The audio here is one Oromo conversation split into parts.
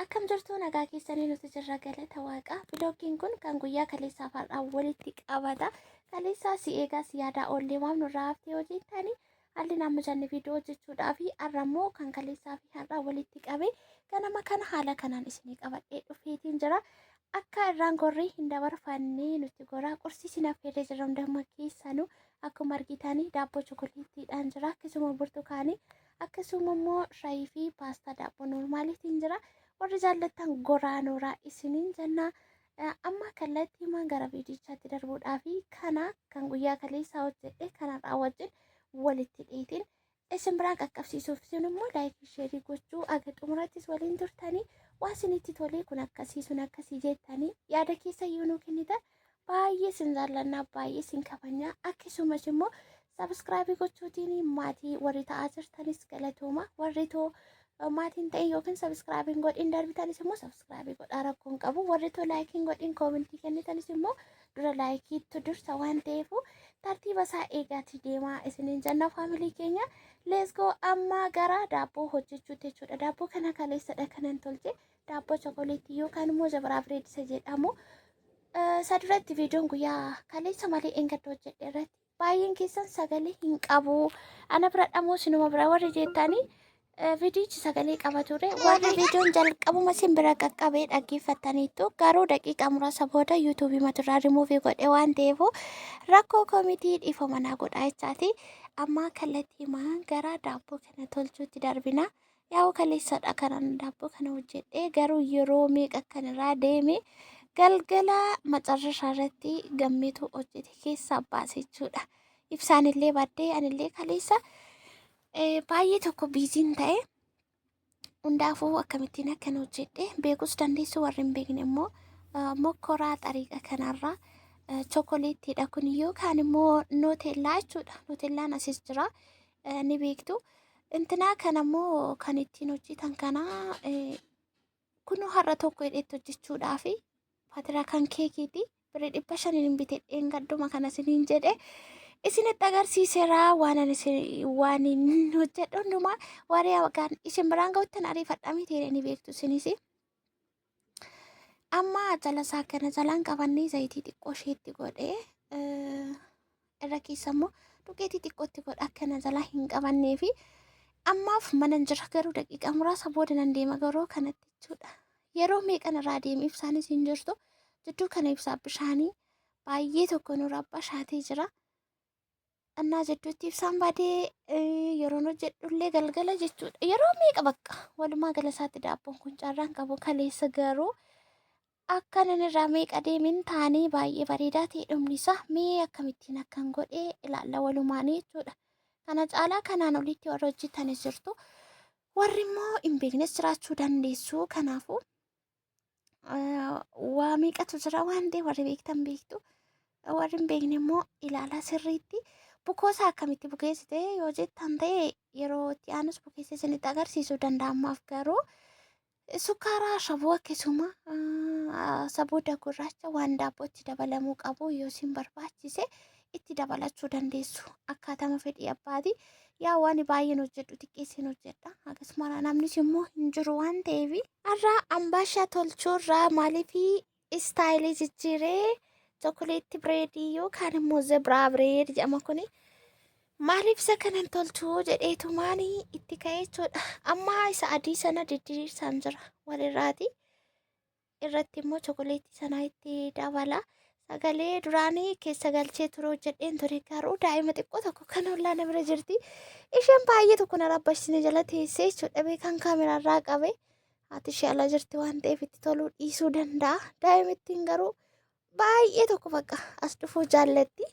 Akkam jirtu, nagaa keessanii? Nuti jirra, galata Waaqaa. Vloggiin kun kan guyyaa kaleessaaf har'aa walitti qabata. Kaleessaa si eegaa si yaadaa oollee waan nurraa haftee hojjettanii haalli nama janne viidiyoo hojjechuudhaa fi har'a immoo kan kaleessaa fi har'aa walitti qabe ganama kana haala kanaan isinii qabadhee dhufeetiin jira. Akka irraan gorree hin dabarfannee nuti goraa qursii isin affeerree jirra hunduma keessanuu. Akkuma argitanii daabboo chokoleettiidhaan jira, akkasuma burtukaanii, akkasuma immoo shaayii fi paastaa daabboo normaaliitiin jira. Warri jaallattan goraa nooraa isiniin jenna. Amma kallattii himaan gara viidiyichaatti darbuudhaa fi kana kan guyyaa kaleessaa hojjedhe kanarraa wajjin walitti dhiitiin isin biraan qaqqabsiisuuf, isin immoo like, share gochuu aga xumurattis waliin turtanii waa isinitti tolee kun akkasii sun akkasii jettanii yaada keessa yoo nuu kennitan baay'ee isin jaallannaa, baay'ee isin kabajnaa. Akkasumas immoo subscribe gochuutiin maatii warri ta'aa jirtanis galatooma. Warri too maatiin ta'e yookiin subscribe godhin darbitanis immoo subscribe godhaa, rakkoon qabu. Warri too like godhin comment kennitanis immoo dura likeiitu dursa waan ta'eef tartiiba isaa eegaatii deemaa isiniin jenna. Family keenya, let's go. Amma gara daabboo hojjechuutti jechuudha. Daabboo kana kaleessadha kanan tolche, daabboo chokoleetii yookaan immoo zebra bread isa jedhamu. Isa duratti viidiyoon guyyaa kaleessa malee eengadda hojjedhe irratti baay'een keessan sagalee hin qabu. Ana bira dhamoo sinuma bira warri jettanii, viidiyichi sagalee qaba ture. Warri viidiyoon jalqabuma isin bira qaqqabee dhaggeeffattaniittu, garuu daqiiqaa muraasa booda yuutuubii maturraa rimuuvii godhe waan ta'eef rakkoo koomitii dhiifama naa godhaa jechaati. Amma kallattii maan gara daabboo kana tolchuutti darbina. Yaa'u kaleessadha kanan daabboo kana hojjedhe, garuu yeroo meeqa kan irraa deeme galgala macarrashaa irratti gammeetu hojjete keessaa baase jechuudha. Ibsaan illee baddee anillee kaleessa baay'ee tokko busyn ta'e. Hundaafuu akkamittiin akkan hojjedhe beekus dandeessu, warri hin beekne immoo mokkoraa xariiqa kanarraa. Chokoleettiidha kun yookaan immoo Nutella jechuudha. Nutellaan asis jira, ni beektu. Intinaa kana immoo kan ittiin hojjetan kana kunoo har'a tokko hidheetti hojjechuudhaafi faatira kan keekiiti. Birrii 500n hin bitedheen gadduma kana isiniin jedhe isinitti agarsiiseera. Waan ani waan hin hojjedhu hundumaa warri gaan isin biraan ga'uttan ariifadha miti, ni beektu isinis. Amma jala isaa kana jalaan qabannee zayitii xiqqoo isheetti godhee irra keessa immoo duqeetii xiqqootti godha akka na jalaa hin qabannee fi ammaaf mana jira, garuu daqiiqaa muraasa booda nan deema garuu kanatti jechuudha. Yeroo meeqan irraa deeme, ibsaanis hin jirtu. Jidduu kana ibsaa bishaanii baay'ee tokko nu rabbashaatee jira. Annaa jidduutti ibsaan badee yeroon hojjedhullee galgala jechuudha. Yeroo meeqa bakka walumaa gala isaatti daabboon kun carraan qabu. Kaleessa garuu akka nan irraa meeqa deemin taanee baay'ee bareedaa ta'e dhumni isaa. Mee akkamittiin akkan godhee ilaalla walumaanii jechuudha. Kana caalaa kanaan olitti warra hojjetanis jirtu. Warri immoo hin beeknes jiraachuu dandeessu. Kanaafuu waa meeqatu jira waan ta'eef warri beektan beektu. Warri hin beekne immoo ilaalaa sirriitti. Bukoosaa akkamitti bukeessite yoo jettan ta'e, yeroo itti aanus bukeessee isinitti agarsiisuu danda'amaaf, garuu sukkaara, ashaboo, akkasuma sabuuda gurraacha waan daabbootti dabalamuu qabu yoo isin barbaachise itti dabalachuu dandeessu. Akkaatama fedhii abbaati. Yaa waan baay'een hojjedhu xiqqeesseen hojjedha. Akkasuma namnis immoo hin jiru waan ta'eef. Har'a ambaashaa tolchuurraa maaliif style jijjiiree chocolate bread yookaan immoo zebra bread jedhama kuni. Maaliif isa kanan tolchuu jedheetumaan itti ka'ee jechuudha. Amma isa adii sana didiriirsaan jira walirraati. Irratti immoo chokoleettii sana itti dabala. Sagalee duraanii keessa galchee ture hojjedheen ture, garuu daa'ima xiqqoo tokko kan ollaa na bira jirti. Isheen baay'ee tokko na rabbashine jala teessee jechuudha. Beekan kaameraarraa qabe. Haati ishee ala jirti waan ta'eef itti toluu dhiisuu danda'a. Daa'imittiin garuu baay'ee tokko bakka as dhufuu jaallatti.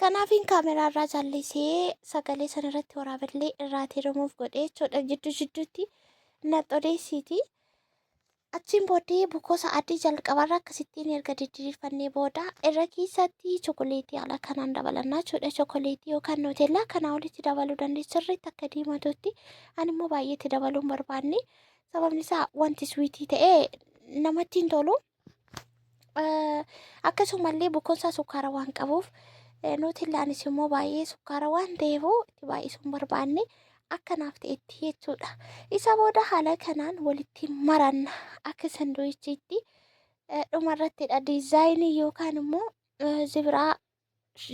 Kanaafiin kaameraarraa jallisee sagalee sana irratti waraabellee irraatii rimuuf godhee jechuudha. Jidduu jidduutti na xodeessiiti. Achiin booddee bukoosa adii jalqabarra akkasittiin erga didiriirfannee booda irra keessatti chokoleetii haala kanaan dabalannaa jechuudha. Chokoleetii yookaan Nutella kanaa olitti dabaluu dandeessu sirriitti akka diimatutti. Ani immoo baay'eetti dabaluu hin barbaanne. Sababni isaa wanti sweet ta'ee namatti hin tolu. Akkasumallee bukoonsaa sukkaara waan qabuuf, Nutellaanis immoo baay'ee sukkaara waan ta'eef itti baay'isuu hin barbaanne. Akkanaaf ta'etti jechuudha. Isa booda haala kanaan walitti maranna akka sanduuqiitti dhumarrattidha. Diizaayinii yookaan immoo zibiraa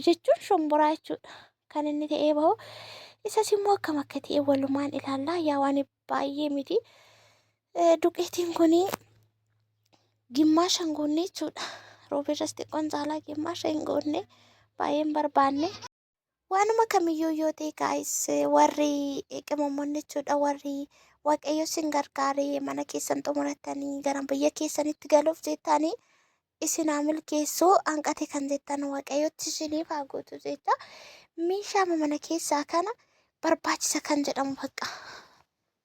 jechuun shumburaa jechuudha. Kan inni ta'ee bahu. Isas immoo akkam akka ta'e walumaan ilaalla. Yaa waan baay'ee miti. Duqeetiin kun gimmaasha hin goonne jechuudha. Roobeerras xiqqoon caalaa gimmaasha hin goonne baay'ee hin barbaanne. Waanuma kamiyyuu yoo ta'e guys, warri qimamoonni jechuudha, warri Waaqayyo isin gargaaree mana keessan xumurattanii gara biyya keessanitti galuuf jettanii, isin haa milkeessuu, hanqate kan jettan Waaqayyotti isiniif haa guutu jecha. Meeshaa mana keessaa kana barbaachisa kan jedhamu, bakka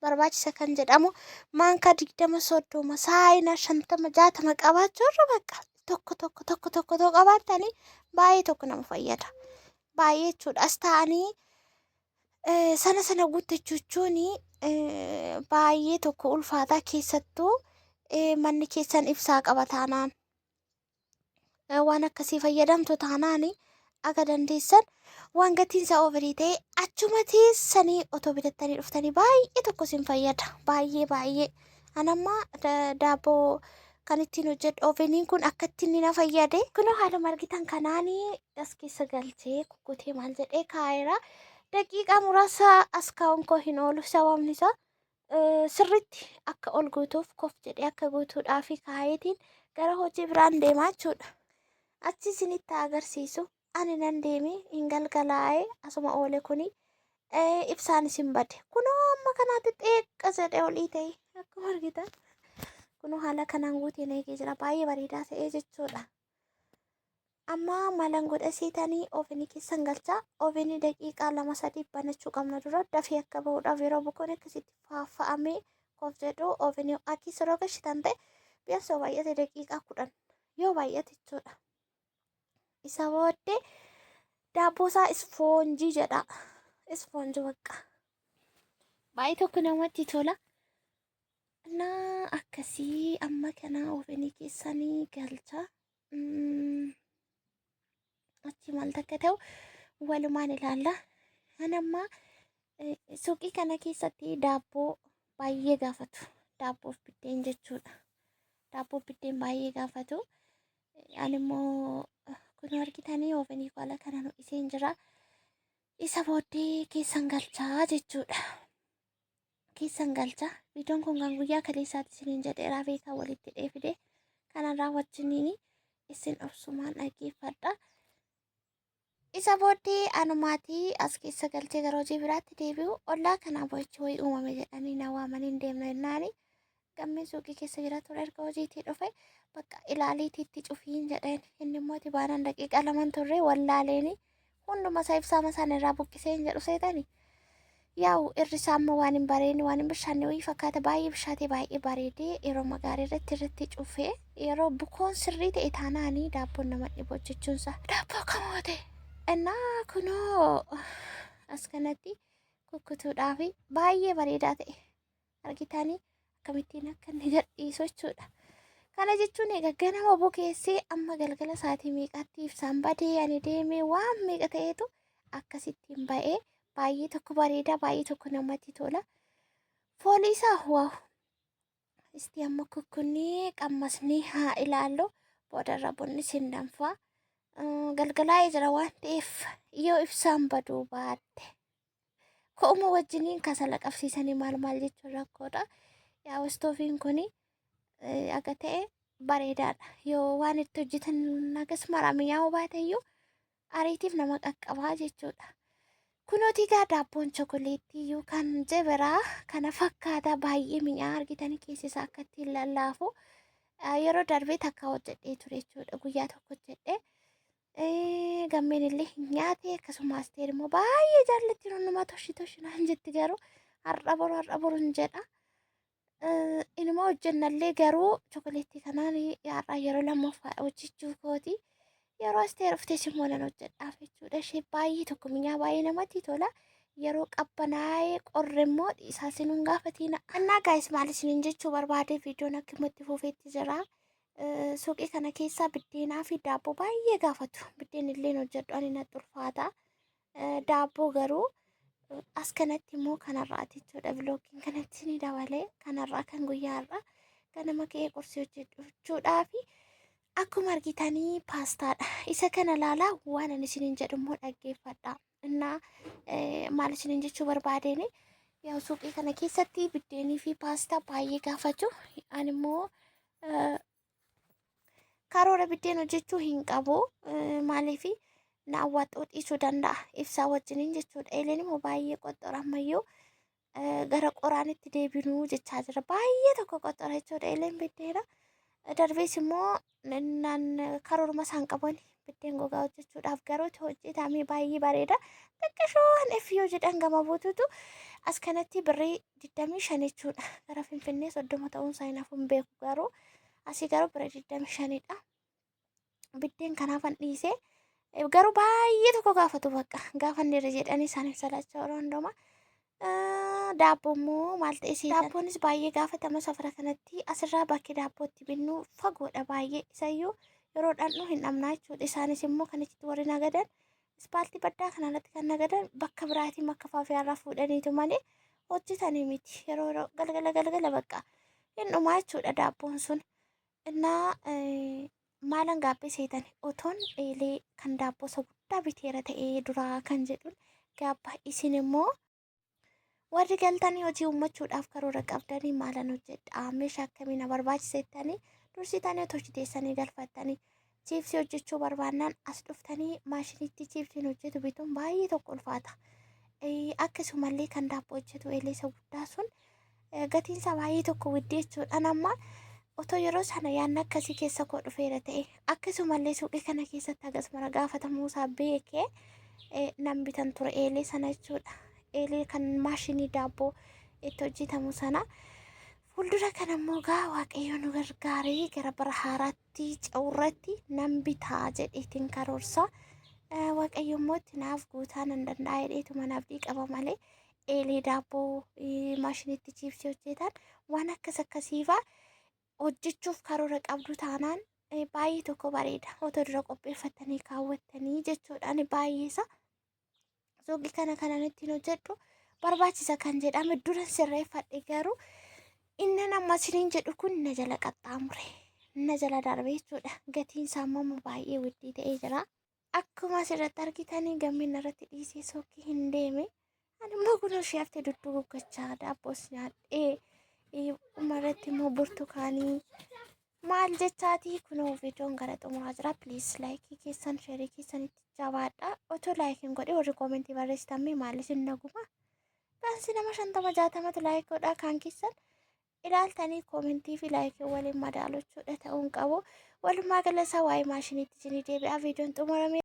barbaachisa kan jedhamu, maankaa 20, 30, saayinaa 50, 60 qabaachuu irra bakka tokko tokko tokko tokko tokko qabaattanii baay'ee tokko nama fayyada. Baay'ee jechuudha. As ta'anii sana sana guuttachuu jechuun baay'ee tokko ulfaataa, keessattuu manni keessan ibsaa qaba taanaan, waan akkasii fayyadamtu taanaan, aga dandeessan waan gatiin isaa overii ta'e achuma teessanii otoo bitattanii dhuftanii baay'ee tokko isin fayyada. Baay'ee baay'ee. Anamma daabboo kan ittiin hojjedhu oveniin kun akka ittiin na fayyade. Kunoo haaluma argitan kanaan as keessa galchee kukkutee maal jedhee kaa'eera. Daqiiqaa muraasa as kaa'uun koo hin oolu, sababni isaa sirriitti akka ol guutuuf, kof jedhee akka guutuudhaaf kaa'eetiin gara hojii biraan deemaa jechuudha. Achi isinitti agarsiisu. Ani nan deeme, hin galgalaa'ee asuma oole kuni ibsaan isin bade. Kunoo amma kanaatti xiqqaa jedhee olii ta'e akkuma argitan. Kunoo haala kanaan guutee na eegee jira. Baay'ee bareedaa ta'ee jechuudha. Amma malan godha seetanii? Ovenii keessan galchaa. Ovenii daqiiqaa 2, 3 banachuu qabna dura, dafee akka bahuudhaaf. Yeroo bukoon akkasitti faaffa'amee kof jedhu ovenii ho'aa keessa yeroo gashitan ta'e, biyya yoo baay'ate daqiiqaa 10 yoo baay'ate jechuudha. Isa booddee daabboo isaa isfoonjii jedha. Isfoonjii bakka. Baay'ee tokko namatti tola. Na akkasii amma kana ovenii keessanii galcha. Achi maal takka ta'u walumaan ilaalla. Ani amma suuqii kana keessatti daabboo baay'ee gaafatu. Daabboof biddeen jechuudha. Daabboof biddeen baay'ee gaafatu. Ani immoo kun argitanii ovenii haala kanaan ho'iseen jira. Isa booddee keessan galchaa jechuudha. Keessan galchaa. Viidiyoon kun kan guyyaa kaleessaati isiniin jedheeraa beekaa, walitti dheefide. Kanarraa wajjiniin isin obsumaan dhaggeeffadha. Isa booddee anumaatii as keessa galchee gara hojii biraatti deebi'u, ollaa kanaa boo'ichi wayii uumame jedhanii na waamanii hin deemne jennaani. Gammeen suuqii keessa jira ture, erga hojiitii dhufe bakka ilaaliitii itti cufiin jedheen. Inni immoo itti baanaan daqiiqaa 2 turre wallaaleeni hunduma isaa ibsaa masaan irraa buqqisee hin jedhu seetani. Yaa'u irri isaa ammoo waan hin bareedne, waan hin bishaanne wayii fakkaata. Baay'ee bishaatee baay'ee bareedee yeroo magaarii irratti irratti cufee, yeroo bukoon sirrii ta'e taanaanii daabboon nama dhibu hojjechuunsa. Daabboo kamoote. Innaa kunoo as kanatti kukkutuudhaaf baay'ee bareedaa ta'e, argitanii akkamittiin akka inni gadhiisu jechuudha. Kana jechuun egaa ganama bukeessee amma galgala sa'aatii meeqaatti ibsaan badee ani deemee waan meeqa ta'eetu akkasittiin ba'ee baay'ee tokko bareedaa, baay'ee tokko namatti tola. Foolii isaa wow! Isti amma kukkunnee qammasnee haa ilaallu. Boodarra bunni sin danfaa. Galgalaa'ee jira waan ta'eef, yoo ibsaan baduu baatte ko'uma wajjiniin kasala qabsiisanii maal maal jechuun rakkoodha. Yaa istoofiin kuni aga ta'e bareedaadha. Yoo waan itti hojjetan hagas mara mi'aawuu baate iyyuu ariitiif nama qaqqabaa jechuudha. Kunooti egaa daabboon chokoleettii yookaan jeberaa kana fakkaata, baay'ee mi'aa, argitanii keessi isaa akka ittiin lallaafu. Yeroo darbee takka hojjedhee ture jechuudha. Guyyaa tokko hojjedhee. Gammeen illee hin nyaate, akkasuma Asteer immoo baay'ee jaallatti, hundumaa toshi toshi naan jetti, garuu har'a boru har'a boru hin jedha. Inuma hojjennallee, garuu chokoleettii kanaan har'a yeroo lammaffaa hojjechuu kooti. Yeroo Asteer dhuftes immoo nan hojjedhaaf jechuudha. Ishee baay'ee tokko minyaa, baay'ee namatti tola. Yeroo qabbanaa'ee qorre immoo isaa sinuun gaafatina. Annaa guys, maal isiniin jechuu barbaade, viidiyoon akkuma itti fufeetti jira. Suuqii kana keessaa biddeenaa fi daabboo baay'ee gaafatu. Biddeen illee hojjedhu ani, natti ulfaata. Daabboo garuu As kanatti immoo kanarraati jechuudha. Viloogiin kanatti ni dabalee kanarraa kan guyyaa har'aa ganama ka'ee qursii hojjechuudhaafi akkuma argitanii paastaadha. Isa kana laalaa waan ani isiniin jedhu immoo dhaggeeffadha. Innaa maal isiniin jechuu barbaadeen yaa suuqii kana keessatti biddeenii fi paastaa baay'ee gaafatu. Ani immoo karoora biddeen hojjechuu hin qabu. Maaliif na awwaaxxoo dhiisuu danda'a ibsaa wajjiniin jechuudha. Eeleen immoo baay'ee qoxxora ammayyuu gara qoraanitti deebinuu jechaa jira. Baay'ee tokko qoxxora jechuudha eeleen biddeena. Darbees immoo naan karooruma isaan qaban biddeen gogaa hojjechuudhaaf garuu itti hojjetamee baay'ee bareeda. Xiqqishoon F yoo jedhan gama buututu as kanatti birrii 25 jechuudha. Gara Finfinnee 30 ta'uun isaa hin hafu hin beeku garuu asii garuu birrii 25dha. Biddeen kanaafan dhiisee garuu baay'ee tokko gaafatu bakka gaafanneerra jedhanii isaan salachaa yeroo hundumaa. Daabboo immoo maal ta'e seetan? Daabboonis baay'ee gaafatama safara kanatti asirraa bakki daabboo itti binnu fagoodha baay'ee isayyuu yeroo dhandhu hin dhabnaa jechuudha. Isaanis immoo kan achitti warri nagadan ispaaltii baddaa kanarratti kan nagadan bakka biraatiin bakka faafiyaarraa fuudhaniitu malee hojjetanii miti. Yeroo yeroo galgala galgala bakka hin dhumaa jechuudha daabboon sun. Innaa maalan gaabbee seetan otoon eelee kan daabboo isa guddaa biteera ta'ee duraa kan jedhuun gaabba isin immoo warri galtanii hojii uummachuudhaaf karoora qabdanii maalan hojjedha meeshaa akkamii na barbaachisa jettanii dursitanii otoo hojjeteessanii galfattanii chiipsii hojjechuu barbaannaan as dhuftanii maashiniitti chiipsiin hojjetu bituun baay'ee tokko ulfaata. Akkasumallee kan daabboo hojjetu eelee isa guddaa sun gatiin isaa baay'ee tokko widdii jechuudhaan amma otoo yeroo sana yaadni akkasii keessa koo dhufeera ta'e akkasumallee suuqii kana keessatti hagas mara gaafatamuu isaa beekee nan bitan ture eelee sana jechuudha. Eelee kan maashinii daabboo itti hojjetamu sana. Fuuldura kana immoo gaa Waaqayyo nu gargaaree gara bara haaraatti ce'urratti nan bitaa jedheetiin karoorsa. Waaqayyo immoo itti naaf guutaa nan danda'a jedheetu mana abdii qaba malee eelee daabboo maashiniitti chiipsii hojjetan waan akkas akkasiifaa hojjechuuf karoora qabdu taanaan baay'ee tokko bareeda. Otoo dura qopheeffattanii kaawwattanii jechuudhaan baay'ee isa suuqii kana kanan ittiin hojjedhu barbaachisa kan jedhame dura sirreeffadhe garuu inni amma isiniin jedhu kun na jala qaxxaamure na jala darbe jechuudha. Gatiin isaa immoo baay'ee widdii ta'ee jira. Akkuma asirratti argitanii gammeen irratti dhiisee sookii hin deeme. Ani immoo kun ishee haftee dudduguggachaa daabboos nyaadhee dhumarratti immoo burtukaanii maal jechaatii kunoo viidiyoon gara xumuraa jira. Please like keessan share keessanitti jabaadha. Otoo like hin godhe warri comment barreessitan mee maal isin naguma? Gaansi nama 50 60tu like godhaa kaan keessan ilaaltanii comment fi like waliin madaaluchuudha ta'uun qabu. Walumaa gala isaa waa'ee maashiniitti isinii deebi'aa viidiyoon xumurame.